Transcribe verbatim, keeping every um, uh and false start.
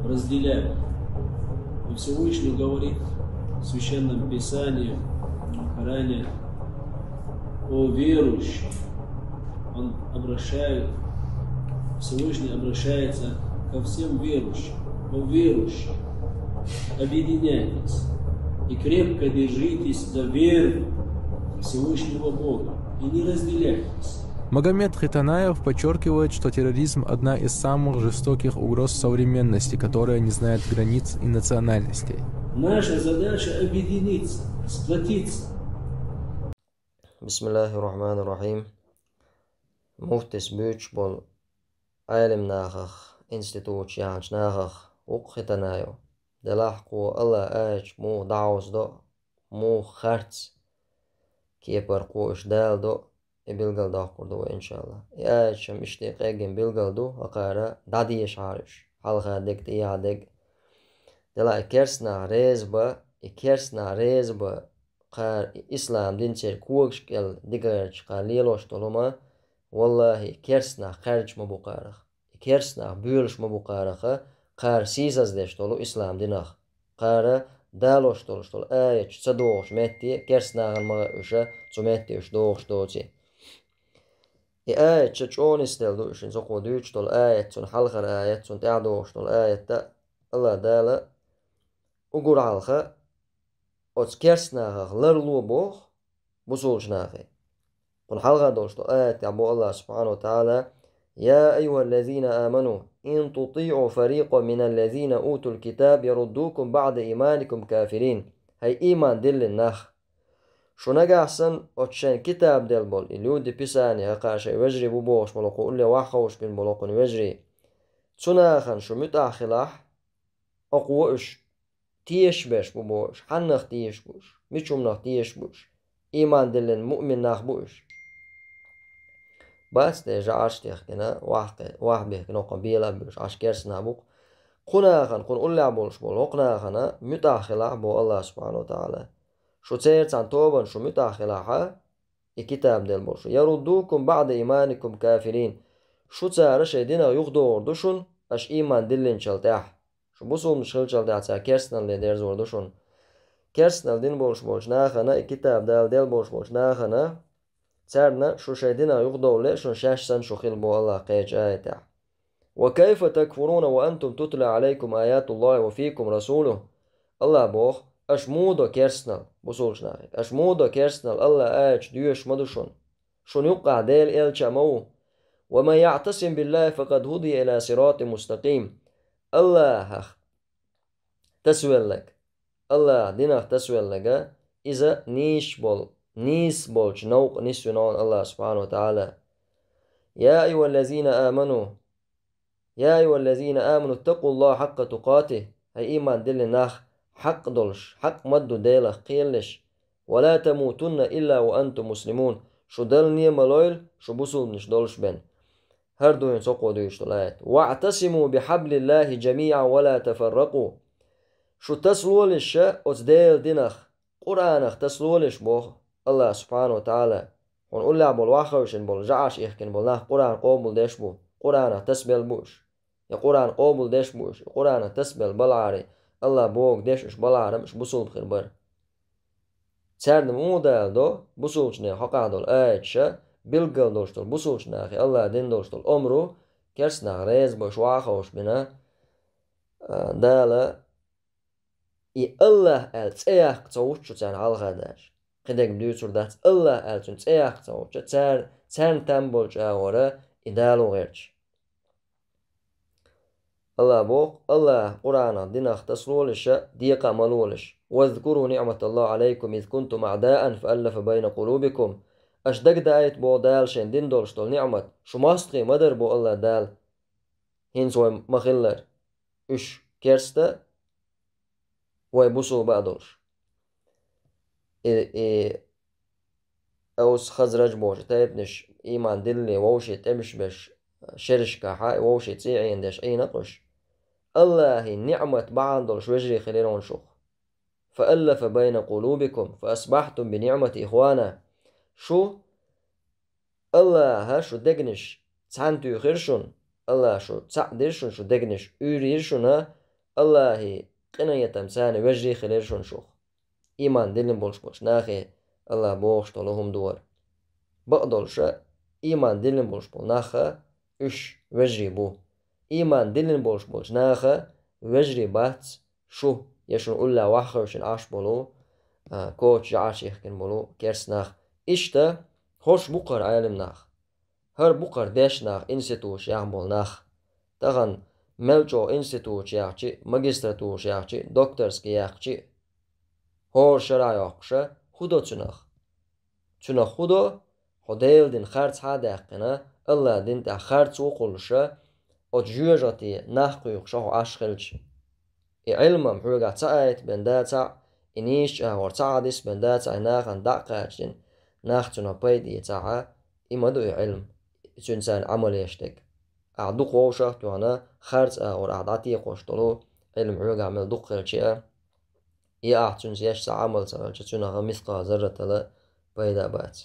Разделяют. И Всевышний говорит в Священном Писании, в Коране, о верующих. Он обращает, Всевышний обращается ко всем верующим. О верующих, объединяйтесь и крепко держитесь за веру Всевышнего Бога и не разделяйтесь. Магомед Хитанаев подчеркивает, что терроризм — одна из самых жестоких угроз современности, которая не знает границ и национальностей. Наша задача объединиться, сплотиться. بسم الله الرحمن الرحيم. Муфтис буьйцуш болу Ӏелим нахах, институташ яьхначу нахах ву-кх Хитанаев. Делахь кхо Аллахьан аяташ муха дӀахьовсадо, муха харц кепара кхо уьш даладо, и билгалдоккхур ду вай, иншаллахь. И аяташ-м иштта къеггина билгал ду, хӀокхара дӀадешахьара уьш, хьалха дерг, тӀехьа дерг. Делахь и керста нах реза бан, и керста нах реза бан, кхара и ислам дин церан когаш кӀел дика гӀерташ кхара лелош долу хӀума, валлахӀи, керста нах кхаьрдаш ма бу кхарах. И керста нах боьлуш ма бу кхарах, кхара сийсаздеш долу ислам динах. Кхара далош долуш долу аяташ ца догӀучу метте, керста нахана ма хаьа уьш, цу метте уьш догӀуш доций. И аяташ чӀогӀа нисделла ду уьш, цу кхо дуьйцуш долу аят, цунна хьалхара аят, цунна тӀаьхьа догӀуш долу аят, Аллахь Дала уггар хьалха оцу керста нахах ларло боху бусулбачу нахе. Кхунна хьалха долуш долу аятехь боху Аллахь субхьанаху ва таӀала: «يا أيها الذين آمنوا إن تطيعوا فريقا من الذين أوتوا الكتاب يردوكم بعد إيمانكم كافرين». ХӀай ийман диллина нах! Шу нагахь санна оцу шайн китаб делла болу, и люди Писания, хӀокхара шайн вежарий бу бохуш болу, кху улле ваха ховшабина болу кхуьнан вежарий, цу нахана шу муьтӀахь хилахь, окхо уьш тешаш берш бу боху уьш. Хьаннах тешаш бу уьш? Мича хӀуманах тешаш бу уьш? Ийман диллина муъмин нах бу уьш. Бац те, жӀарш техкина, вахь-, вахь бехкина, хӀокхунна бела а буьйш, Ӏаш керста нах бу-кх. Кху нахана, кхунна уллехь болуш болу хӀокху нахана муьтӀахь хилахь, боху Аллахь субхьанаху ва таӀала. Шу церан цхьана тобанна шу муьтӀахь хилахь, и китаб делла болу шу. «يردوكم بعد إيمانكم كافرين». Шу цара шайн динах юхадогӀур ду шуна, аша ийман диллинчул тӀаьхьа. Шу бусулбанаш хиллачул тӀаьхьа цара керстаналле дерзор ду шуна. Керстаналла дина болуш болчу нахана, и китаб Дала делла болуш болчу нахана, царна шу шайн динах юхадовлале а шуна шаьш санна шу хила, боху Аллахь кхечу аятехь. «وكيف تكفرون وأنتم تتلى عليكم آيات الله وفيكم رسوله». Аллахь боху: «Аша муха до керстаналла, бусулбачу нахе? Аша муха до керстаналла, Аллахьан аяташ доьшуш ма ду шуна? Шуна юккъехь Делан элча а ма ву». «ومن يعتصم بالله فقد هدي إلى صراط مستقيم». Аллахьах тасавелларг, Аллахьан динах тасавелларг, иза нийсаш болу, нийса болчу новкъа нисвина хьуна Аллахь субхьанаху ва таӀала. «يا أيها الذين آمنوا، يا أيها الذين آمنوا اتقوا الله حق تقاته». ХӀай ийман диллина нах, хьакъ долуш, хьакъ ма-дду Делах кхералаш. «ولا تموتن إلا وأنتم مسلمون». Шу далане ма лойла, шу бусулбанаш долуш бен. ХӀара ду хӀинца хӀокхо дуьйцуш долу аят. «واعتصموا بحبل الله جميعا ولا تفرقوا». Шу тасалолаш оцу Делан динах, Къуръанах тасалолаш, боху Аллахь субхьанаху ва таӀала. Хьуна уллехь болу ваха хевшина болу, жӀарш ихкина болу нах Къуръан къобалдеш бу, Къуръанах тасабелла бу уьш. Я Къуръан къобалдеш бу уьш, и Къуръанах тасабелла балахьара, Аллахь бохург деш уьш балахьара-м уьш бусулба хир бара. Царна муха даладо бусулбачу нехан хьокъехь долу аяташа, билггал долуш долу бусулбачу нахе Аллахьан дина долуш долу омра, керста нах реза бан, уьш ваха ховшабина, а, Дала, и Аллахь аьлла цӀе яккха ца гӀуттуш царна хьалха даьш. Кхидерг дуьйцур дац, Аллахь аьлла цуьнан цӀе яккха ца гӀуттуш, цара, царна там болчу агӀора и дало гӀерташ. Аллахь боху, Аллахь Къуръанах, динах тасалолаш, декъа а ма лолаш. «واذكروا نعمة الله عليكم إذ كنتم أعداء فألف بين قلوبكم». Аша дагадаийта, боху Дала, шайн дина долуш долу ниъмат. Шу мостагӀий ма дара, боху Аллахь Дала, хӀинца вай ма-хиллара, уьш керста, вай бусулба а долуш. И, и Аус, Хазраж бохучу тайпанаш ийман диллале вовшийн тӀемаш беш шерашкахьа, вовшийн цӀий Ӏийна деш Ӏийна-кх уьш. Аллахьан ниъмат бахьана долуш вежарий хилира хьуна шух. «فألف بين قلوبكم فأصبحتم بنعمته إخوانا». Шу Аллахьа шу дегнаш цхьаьна туьйхира шуна, Аллахьа шу цхьаъ дира шуна, шу дегнаш уьйр йира шуна, Аллахьи къинхетамца царна вежарий хилира шуна шух. Иман диллина болуш болчу нахе Аллахьа бохуш долу хӀума дора. Бакъдолуша, иман диллина болуш болу нахха уьш вежарий бу. Иман диллина болуш болчу наха вежарий бац шу я шуна уллехь ваха хевшина Ӏаш болу, а, коча жӀарш йихкина болу керста нах. Иштта хӀорш бу кхара Ӏелам нах. ХӀара бу кхара дешна нах, институташ яхна болу нах. Тахана мел чӀогӀа институташ яхчи, магистратураш яхчи, докторский яхчи, хӀора шарахь йоккхуша, хӀун до цунах? Цунах хӀун до? Хьо Делан дин харц хьа а даьккхина, Аллахьан дин тӀехь харц ву кхуллуша, оцу жоьжахате нах кхуьйхуша хьо Ӏаш хилча. И Ӏилмам хьоьгахь ца айта бен дацахь, и нийса чӀагӀор ца хьадис бен дацахь, и нахана дӀа а кхачдина, нах цунах пайда эцахьа, и ма ду и Ӏилма, цуьнан царна Ӏамал еш дерг. Ахьа дукха вовшах а тоьхна, харц агӀор ахьа дӀатекхош долу Ӏилма хьоьгахь мел дукха хилча а, и ахьа цуьнца еш ца Ӏамал ца хилча, цуьнах мискъал зарратала пайда а бац.